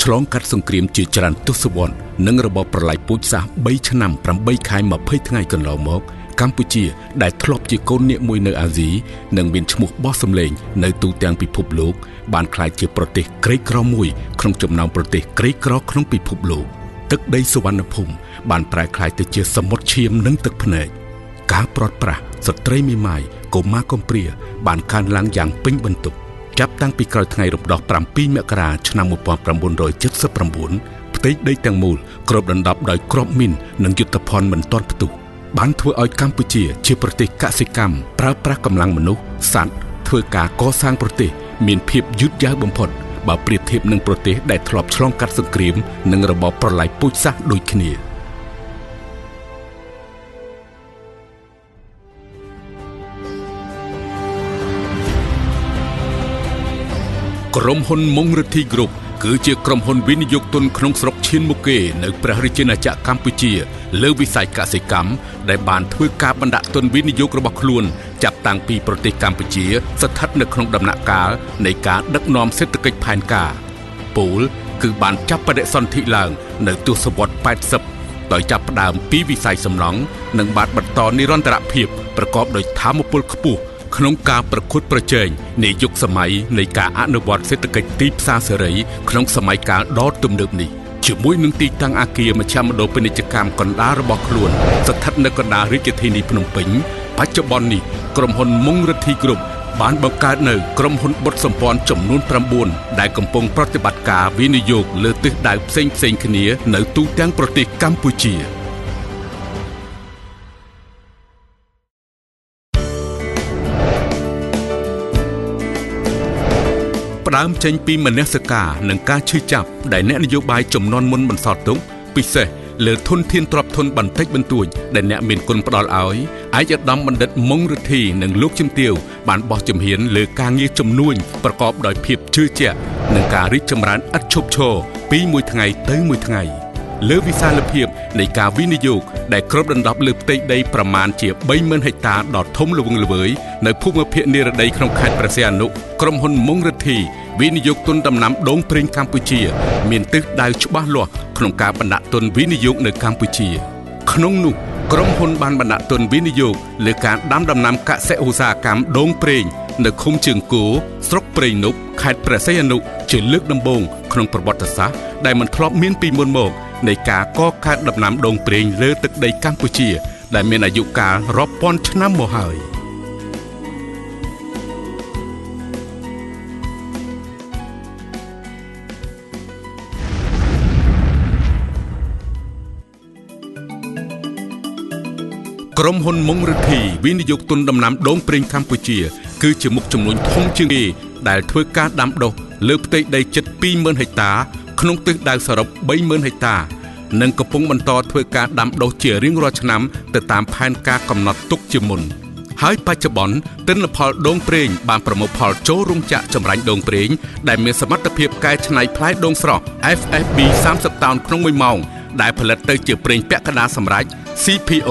ឆ្លងកាត់សង្គ្រាមជាច្រើនទសវត្សរ៍និងរបបប្រល័យពូជសាសន៍3ឆ្នាំ8ខែ20ថ្ងៃកន្លងមកកម្ពុជាដែលធ្លាប់ជាកូននាគមួយនៅអាស៊ីនិងមានឈ្មោះបោះសម្លេងនៅទូទាំងពិភពលោកបានក្លាយជាប្រទេសក្រីក្រមួយក្នុងចំណោមប្រទេសក្រីក្រក្នុងពិភពលោកទឹកដីសុវណ្ណភូមិបានប្រែក្លាយទៅជាសមុទ្រឈាមនិងទឹកភ្នែកការប្រត់ប្រាស់ស្ត្រីមេម៉ាយកុមារកំព្រាបានកើនឡើងយ៉ាងពេញបន្ទុកចាប់តាំងពីក្រោយថ្ងៃរំដោះ7មករាឆ្នាំ1979ផ្ទៃដីទាំងមូលគ្របដណ្ដប់ដោយគ្រាប់មីននិងយុទ្ធភណ្ឌមិនទាន់ផ្ទុះបានធ្វើឲ្យកម្ពុជាជាប្រទេសកសិកម្មប្រើប្រាស់កម្លាំងមនុស្សសត្វធ្វើការកសាងប្រទេសមានភាពយឺតយ៉ាវបំផុតបើប្រៀបធៀបនឹងប្រទេសដែលធ្លាប់ឆ្លងកាត់សង្គ្រាមនិងរបបប្រល័យពូជសាសន៍ដូចគ្នាក្រុមហ៊ុនមុងរិទ្ធី Group គឺជាក្រុមហ៊ុនវិនិយោគទុនក្នុងស្រុកឈានមុខគេនៅព្រះរាជាណាចក្រកម្ពុជាលើវិស័យកសិកម្មដែលបានធ្វើការបណ្ដាក់ទុនវិនិយោគរបស់ខ្លួនចាប់តាំងពីប្រទេសកម្ពុជាស្ថិតនៅក្នុងដំណាក់កាលនៃការដឹកនាំសេដ្ឋកិច្ចផែនការពោលគឺបានចាប់បដិសន្ធិឡើងនៅទសវត្ស80ដោយចាប់ផ្ដើមពីវិស័យសំណង់និងបានបន្តនិរន្តរភាពប្រកបដោយថាមពលខ្ពស់ក្នុងការប្រកួតប្រជែងនៃយុគសម័យនៃការអនុវត្តសេដ្ឋកិច្ចទីផ្សារសេរីក្នុងសម័យកាលដ៏ទំនើបនេះជាមួយនឹងទីតាំងអគារមជ្ឈមណ្ឌលពាណិជ្ជកម្មកណ្ដាលរបស់ខ្លួនស្ថិតនៅកណ្ដាលរាជធានីភ្នំពេញបច្ចុប្បន្ននេះក្រុមហ៊ុនមុងរិទ្ធី Group បានបង្កើតនៅក្រុមហ៊ុនបុត្រសម្ព័ន្ធចំនួន9ដែលកំពុងប្រតិបត្តិការវិនិយោគលើទិសដៅផ្សេងៗគ្នានៅទូទាំងប្រទេសកម្ពុជាដើមចេញពីមនសិការនិងការឈឺចាប់ដែលអ្នកនយោបាយចំនួនមុនបន្សល់ទុកពិសេសលើធនធានទ្រព្យធនបន្តិចបន្តួចដែលអ្នកមានគុណផ្ដល់ឲ្យឯកឧត្តមបណ្ឌិតមុងរិទ្ធីនិងលោកជំទាវបានបោះជំហានលើការងារជំនួញប្រកបដោយភាពជឿជាក់និងការរីកចម្រើនឥតឈប់ឈរពីមួយថ្ងៃទៅមួយថ្ងៃលើវិសាលភាពនៃការវិនិយោគដែលគ្របដណ្ដប់លើផ្ទៃដីប្រមាណជា 30,000 ហិកតាដ៏ធំល្វឹងល្វើយនៅភូមិភាគនិរតីក្នុងខេត្តព្រះសីហនុក្រុមហ៊ុនមុងរិទ្ធីវិនិយោគទុនដំណាំដូងប្រេងកម្ពុជាមានទិសដៅច្បាស់លាស់ក្នុងការបណ្ដាក់ទុនវិនិយោគនៅកម្ពុជាក្នុងនោះក្រុមហ៊ុនបានបណ្ដាក់ទុនវិនិយោគលើការដាំដំណាំកសិឧស្សាហកម្មដូងប្រេងនៅឃុំជើងគោស្រុកព្រៃនប់ខេត្តព្រះសីហនុជាលើកដំបូងក្នុងប្រវត្តិសាស្ត្រដែលមិនធ្លាប់មានពីមុនមកនៃការកកើតដំណាំដូងប្រេងលើទឹកដីកម្ពុជាដែលមានអាយុកាលរាប់ពាន់ឆ្នាំមកហើយក្រុមហ៊ុនមុងរិទ្ធីវិនិយោគទុនដំណាំដូងប្រេងកម្ពុជាគឺជាមុខចំនួនធំជាងគេដែលធ្វើការដាំដុះលើផ្ទៃដីជិត 20,000 ហិកតាក្នុងទិសដៅសរុប 30,000 ហិកតានិងកំពុងបន្តធ្វើការដាំដុះជារៀងរាល់ឆ្នាំទៅតាមផែនការកំណត់ទុកជាមុនហើយបច្ចុប្បន្នទិន្នផលដូងប្រេងបានប្រមូលផលចូលរោងចក្រចម្រាញ់ដូងប្រេងដែលមានសមត្ថភាពកែច្នៃផ្លែដូងស្រស់ FFB 30តោនក្នុង1ម៉ោងដែលផលិតទៅជាប្រេងពាក់កណ្ដាលសម្រេច CPO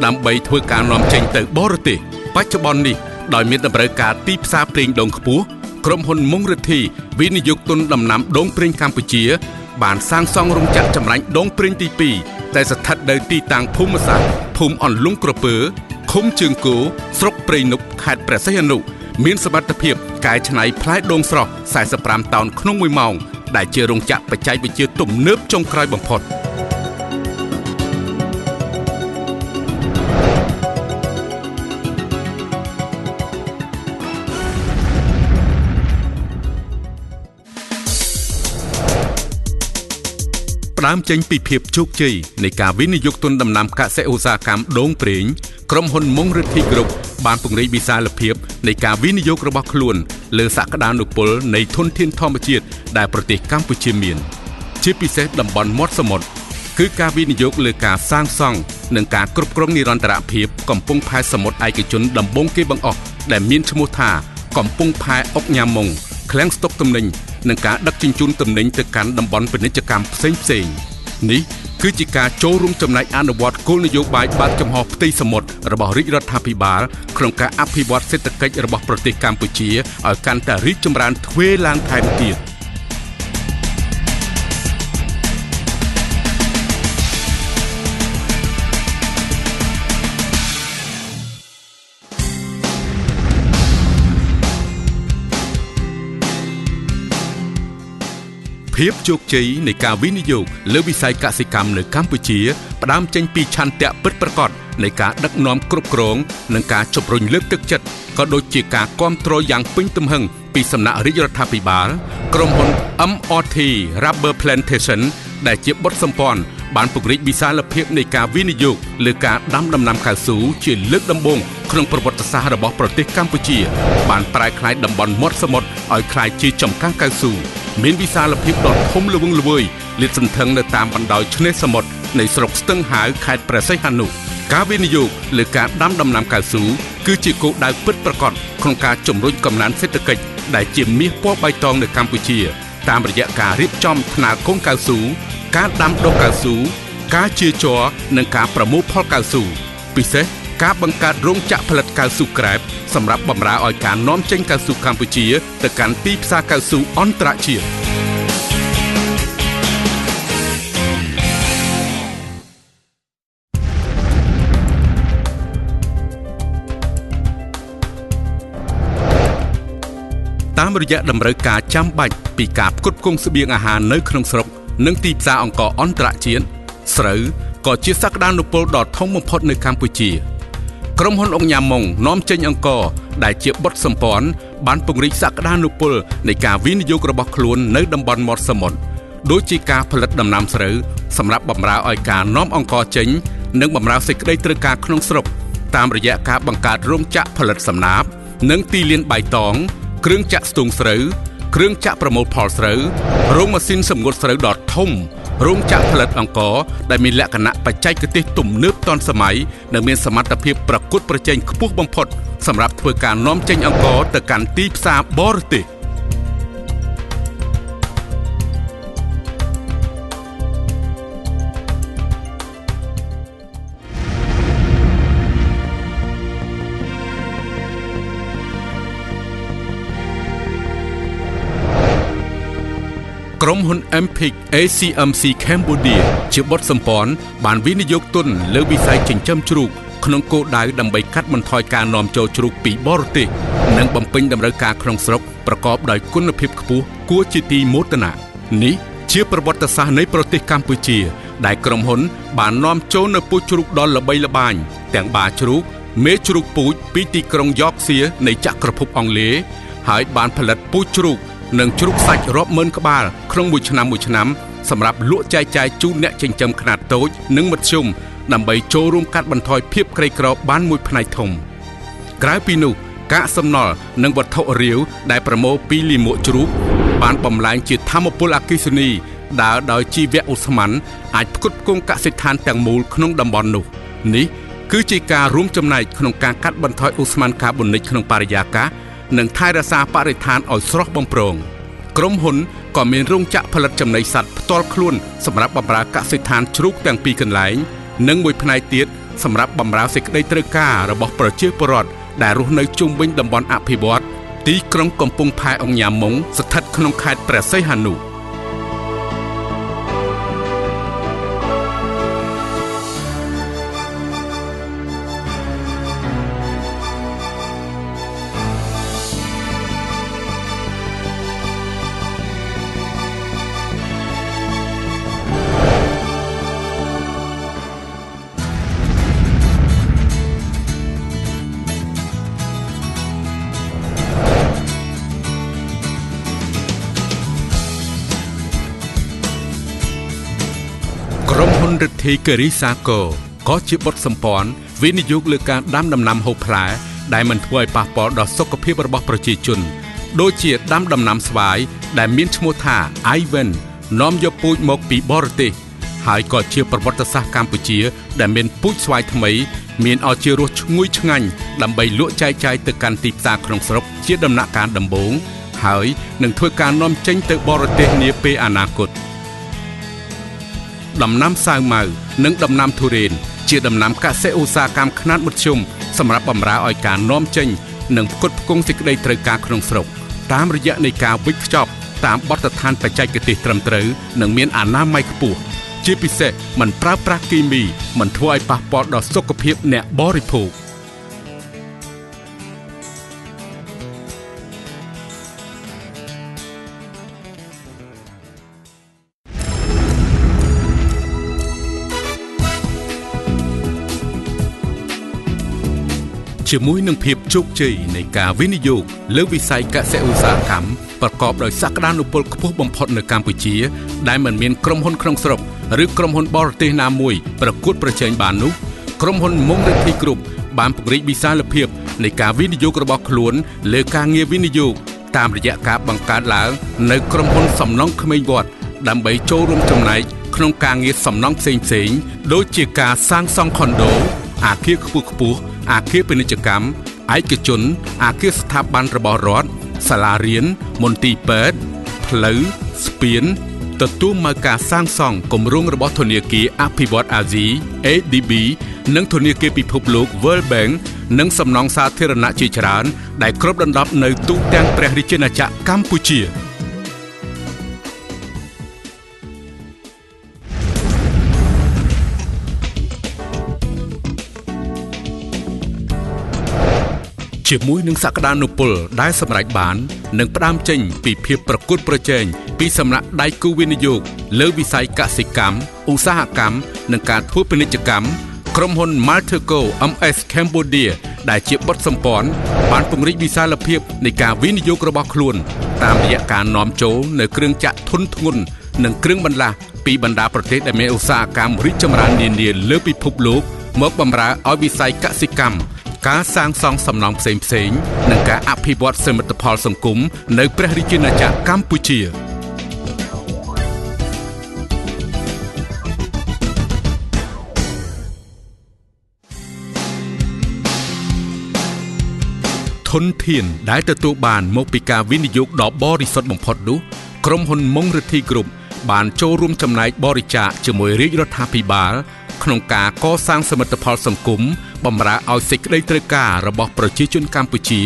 ដើម្បីធ្វើការនាំចេញទៅបរទេសបច្ចុប្បន្ននេះដោយមានតម្រូវការទីផ្សារប្រេងដូងខ្ពស់ក្រុមហ៊ុនមុងរិទ្ធីវិនិយោគទុនដំណាំដូងប្រេងកម្ពុជាបានសាងសង់រោងចក្រចម្រាញ់ដូងប្រេងទី2ដែលស្ថិតនៅទីតាំងភូមិសាស្ត្រភូមិអន្លង់ក្រពើឃុំជើងគោស្រុកព្រៃនប់ខេត្តព្រះសីហនុមានសមត្ថភាពកែច្នៃផ្លែដូងស្រស់45តោនក្នុង1ម៉ោងដែលជារោងចក្របច្ចេកវិទ្យាទំនើបចុងក្រោយបំផុតដើមចេញពីភាពជោគជ័យនៃការវិនិយោគទុនដំណាំកសិឧស្សាហកម្មដូងប្រេងក្រុមហ៊ុនមុងរិទ្ធី Group បានពង្រីកវិសាលភាពនៃការវិនិយោគរបស់ខ្លួនលើសក្តានុពលនៃធនធានធម្មជាតិដែលប្រទេសកម្ពុជាមានជាពិសេសតំបន់មាត់សមុទ្រគឺការវិនិយោគលើការសាងសង់និងការគ្រប់គ្រងនិរន្តរភាពកំពង់ផែសមុទ្រឯកជនដំបូងគេបង្អស់ដែលមានឈ្មោះថាកំពង់ផែអុកញ៉ាមុងឃ្លាំងស្តុកទំនិញនិងការដឹកជញ្ជូនទំនិញទៅកាន់តំបន់ពាណិជ្ជកម្មផ្សេងៗនេះគឺជាការចូលរួមចំណែកអនុវត្តគោលនយោបាយបើកចំហផ្ទៃសមុទ្ររបស់រាជរដ្ឋាភិបាលក្នុងការអភិវឌ្ឍសេដ្ឋកិច្ចរបស់ប្រទេសកម្ពុជាឲ្យកាន់តែរីកចម្រើនទ្វេឡើងថែមទៀត។ ភាពជោគជ័យនៃការវិនិយោគលើវិស័យកសិកម្មនៅកម្ពុជាផ្ដើមចេញពីឆន្ទៈពិតប្រាកដនៃការដឹកនាំគ្រប់គ្រងនិងការជំរុញលើកទឹកចិត្តក៏ដូចជាការគាំទ្រយ៉ាងពេញទំហឹងពីសំណាក់រាជរដ្ឋាភិបាលក្រុមហ៊ុន MRT Rubber Plantation ដែលជាបុតសម្ព័ន្ធបានពង្រីកវិសាលភាពនៃការវិនិយោគលើការដាំដំណាំកៅស៊ូជាលើកដំបូងក្នុងប្រវត្តិសាស្ត្ររបស់ប្រទេសកម្ពុជាបានប្រែក្លាយតំបន់មាត់សមុទ្រឲ្យក្លាយជាចំការកៅស៊ូមានវិសាលភាពដ៏ធំល្វឹងល្វើយលាតសន្ធឹងនៅតាមបណ្ដោយឆ្នេរសមុទ្រនៃស្រុកស្ទឹងហាវខេត្តព្រះសីហនុការវិនិយោគលើការដាំដំណាំកៅស៊ូគឺជាគោលដៅពិតប្រាកដក្នុងការជំរុញកំណើនសេដ្ឋកិច្ចដែលជាមាសពណ៌បៃតងនៅកម្ពុជាតាមរយៈការរៀបចំថ្នាលកូនកៅស៊ូការដាំដុះកៅស៊ូការជាជ័រនិងការប្រមូលផលកៅស៊ូពិសេសការបង្កើតរោងចក្រផលិតកៅស៊ូក្រែបសម្រាប់បម្រើឲ្យការនាំចេញកៅស៊ូកម្ពុជាទៅកាន់ទីផ្សារកៅស៊ូអន្តរជាតិតាមរយៈតម្រូវការចាំបាច់ពីការផ្គត់ផ្គង់ស្បៀងអាហារនៅក្នុងស្រុកនិងទីផ្សារអង្ករអន្តរជាតិស្រូវក៏ជាសក្តានុពលដ៏ធំបំផុតនៅកម្ពុជាក្រុមហ៊ុនអង្គញ៉ាំម៉ុងនាំចេញអង្ករដែលជាបុតសម្ព័ន្ធបានពង្រីកសក្តានុពលនៃការវិនិយោគរបស់ខ្លួននៅតំបន់មាត់សមុទ្រដូចជាការផលិតដំណាំស្រូវសម្រាប់បម្រើឲ្យការនាំអង្ករចេញនិងបម្រើសេចក្តីត្រូវការក្នុងស្រុកតាមរយៈការបង្កើតរោងចក្រផលិតសំណាបនិងទីលានបៃតងគ្រឿងចក្រស្ទូងស្រូវគ្រឿងចក្រប្រមូលផលស្រូវរោងម៉ាស៊ីនសម្ងួតស្រូវដ៏ធំរោងចក្រផលិតអង្ករដែលមានលក្ខណៈបច្ចេកទេសទំនើបទាន់សម័យនិងមានសមត្ថភាពប្រកួតប្រជែងខ្ពស់បំផុតសម្រាប់ធ្វើការនាំចេញអង្ករទៅកាន់ទីផ្សារបរទេសក្រុមហ៊ុន MPIC ACMC Cambodia ជាបុតសម្ព័ន្ធបានវិនិយោគទុនលើវិស័យចិញ្ចឹមជ្រូកក្នុងគោលដៅដើម្បីកាត់បន្ថយការនាំចូលជ្រូកពីបរទេសនិងបំពេញតម្រូវការក្នុងស្រុកប្រកបដោយគុណភាពខ្ពស់គួរជាទីមោទនៈនេះជាប្រវត្តិសាស្ត្រនៃប្រទេសកម្ពុជាដែលក្រុមហ៊ុនបាននាំចូលនូវពូជជ្រូកដ៏ល្បីល្បាញទាំងបាជ្រូកមេជ្រូកពូជពីទីក្រុងយ៉កសៀនៃចក្រភពអង់គ្លេសហើយបានផលិតពូជជ្រូកនិងជ្រូកសាច់រាប់ម៉ឺនក្បាលក្នុងមួយឆ្នាំមួយឆ្នាំសម្រាប់លក់ចែកចាយជូនអ្នកចិញ្ចឹមខ្នាតតូចនិងមធ្យមដើម្បីចូលរួមកាត់បន្ថយភាពក្រីក្របានមួយផ្នែកធំក្រៅពីនោះកាកសំណល់និងវត្ថុរាវដែលប្រមូលពីលាមកជ្រូកបានបំលែងជាធម្មពលអគ្គិសនីដើរដោយជីវៈឧស្ម័នអាចផ្គត់ផ្គង់កសិដ្ឋានទាំងមូលក្នុងតំបន់នោះនេះគឺជាការរួមចំណែកក្នុងការកាត់បន្ថយឧស្ម័នកាបូនិកក្នុងបរិយាកាសនិងថែរក្សាបរិស្ថានឲ្យស្រស់បំព្រងក្រុមហ៊ុនក៏មានរោងចក្រផលិតចំណីសត្វផ្ទាល់ខ្លួនសម្រាប់បម្រើកសិដ្ឋានជ្រូកទាំងពីរកន្លែងនិងមួយផ្នែកទៀតសម្រាប់បម្រើសេចក្តីត្រូវការរបស់ប្រជាពលរដ្ឋដែលរស់នៅជុំវិញតំបន់អភិវឌ្ឍទីក្រុងកំពង់ផែអង្គញ៉ាំម៉ុងស្ថិតក្នុងខេត្តព្រះសីហនុក្រុមហ៊ុនរិទ្ធីគិរីសាគរក៏ជាបុតសម្ព័ន្ធវិនិយោគលើការដាំដំណាំហូបផ្លែដែលមិនធ្វើឲ្យប៉ះពាល់ដល់សុខភាពរបស់ប្រជាជនដូចជាដាំដំណាំស្វាយដែលមានឈ្មោះថា Ivan នាំយកពូជមកពីបរទេសហើយក៏ជាប្រវត្តិសាស្ត្រកម្ពុជាដែលមានពូជស្វាយថ្មីមានឲ្យជារសឈ្ងុយឆ្ងាញ់ដើម្បីលក់ចែកចាយទៅកាន់ទីផ្សារក្នុងស្រុកជាដំណាក់កាលដំបូងហើយនឹងធ្វើការនាំចេញទៅបរទេសនាពេលអនាគតដំណាំសាវម៉ាវនិងដំណាំទុរេនជាដំណាំកសិឧស្សាហកម្មខ្នាតមធ្យមសម្រាប់បម្រើឲ្យការនាំចេញនិងផ្គត់ផ្គង់សេចក្តីត្រូវការក្នុងស្រុកតាមរយៈនៃការវេចខ្ចប់តាមបទដ្ឋានបច្ចេកទេសត្រឹមត្រូវនិងមានអនាម័យខ្ពស់ជាពិសេសមិនប្រើប្រាស់គីមីមិនធ្វើឲ្យប៉ះពាល់ដល់សុខភាពអ្នកបរិភោគ ជាមួយនឹងភាពជោគជ័យនៃការវិនិយោគលើវិស័យកសិឧស្សាហកម្មប្រកបដោយសក្តានុពលខ្ពស់បំផុតនៅកម្ពុជាដែលមិនមានក្រុមហ៊ុនក្នុងស្រុកឬក្រុមហ៊ុនបរទេសណាមួយប្រកួតប្រជែងបាននោះក្រុមហ៊ុនមុងរិទ្ធីគ្រប់បានពង្រីកវិសាលភាពនៃការវិនិយោគរបស់ខ្លួនលើការងារវិនិយោគតាមរយៈការបង្កើតឡើងនៅក្រុមហ៊ុនសំណង់ក្មេងវត្តដើម្បីចូលរួមចំណែកក្នុងការងារសំណង់ផ្សេងៗដូចជាការសាងសង់ខុនដូអាគារខ្ពស់ៗអាគារពាណិជ្ជកម្មឯកជនអាគារស្ថាប័នរបស់រដ្ឋសាលារៀនមន្ទីរពេទ្យផ្លូវស្ពានទទួលមកការសាងសង់គម្រោងរបស់ធនាគារអភិវឌ្ឍអាស៊ី ADB និងធនាគារពិភពលោក World Bank និងសំណង់សាធារណៈជាច្រើនដែលគ្របដណ្ដប់នៅទូទាំងព្រះរាជាណាចក្រកម្ពុជាជាមួយនឹងសក្តានុពលដែលសម្រេចបាននិងផ្ដើមចេញពីភាពប្រកួតប្រជែងពីសំណាក់ដៃគូវិនិយោគលើវិស័យកសិកម្មឧស្សាហកម្មនិងការធ្វើពាណិជ្ជកម្មក្រុមហ៊ុន Malteco MS Cambodia ដែលជាបុតសម្ព័ន្ធបានពង្រីកវិសាលភាពនៃការវិនិយោគរបស់ខ្លួនតាមរយៈការនាំចូលនៅគ្រឿងចក្រធុនធ្ងន់និងគ្រឿងបន្លាស់ពីបណ្ដាប្រទេសដែលមានឧស្សាហកម្មរីកចម្រើននានាលើពិភពលោកមកបម្រើឲ្យវិស័យកសិកម្មការសាងសង់សំណង់ផ្សេងៗនិងការអភិវឌ្ឍសមិទ្ធផលសង្គមនៅព្រះរាជាណាចក្រកម្ពុជាធនធានដែលទទួលបានមកពីការវិនិយោគដ៏បរិសុទ្ធបំផុតនោះក្រុមហ៊ុនមុងរិទ្ធីគ្រប់បានចូលរួមចំណែកបរិច្ចាគជាមួយរាជរដ្ឋាភិបាលក្នុងការកសាងសមិទ្ធផលសង្គមបម្រើឲ្យសេចក្តីត្រូវការរបស់ប្រជាជនកម្ពុជា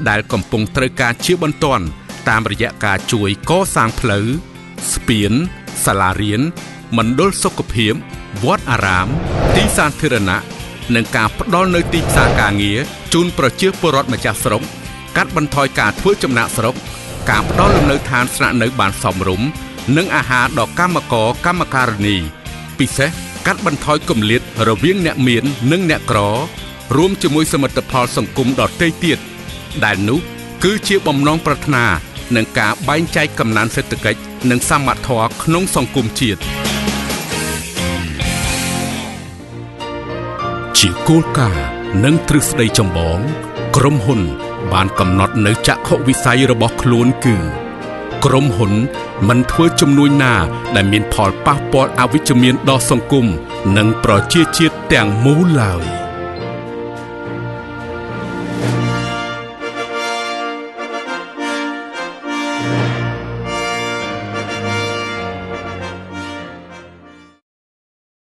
ដែលកំពុងត្រូវការជាបន្ទាន់តាមរយៈការជួយកសាងផ្លូវស្ពានសាលារៀនមណ្ឌលសុខភាពវត្តអារាមទីសាធារណៈនិងការផ្ដល់នូវទីផ្សារការងារជូនប្រជាពលរដ្ឋម្ចាស់ស្រុកកាត់បន្ថយការធ្វើចំណាកស្រុកការផ្ដល់លំនៅឋានស្នាក់នៅបានសមរម្យនិងអាហារដល់កម្មករកម្មការិនីពិសេសកាត់បន្ថយគម្លាតរវាងអ្នកមាននិងអ្នកក្ររួមជាមួយសមិទ្ធផលសង្គមដទៃទៀតដែលនោះគឺជាបំណងប្រាថ្នានិងការបែងចែកកំណើនសេដ្ឋកិច្ចនិងសមធម៌ក្នុងសង្គមជាតិជាគោលការណ៍និងទ្រឹស្ដីចម្បងក្រុមហ៊ុនបានកំណត់នៅចក្ខុវិស័យរបស់ខ្លួនគឺក្រុមហ៊ុនមិនធ្វើជំនួញណាដែលមានផលប៉ះពាល់អវិជ្ជមានដល់សង្គមនិងប្រជាជាតិទាំងមូលឡើយ។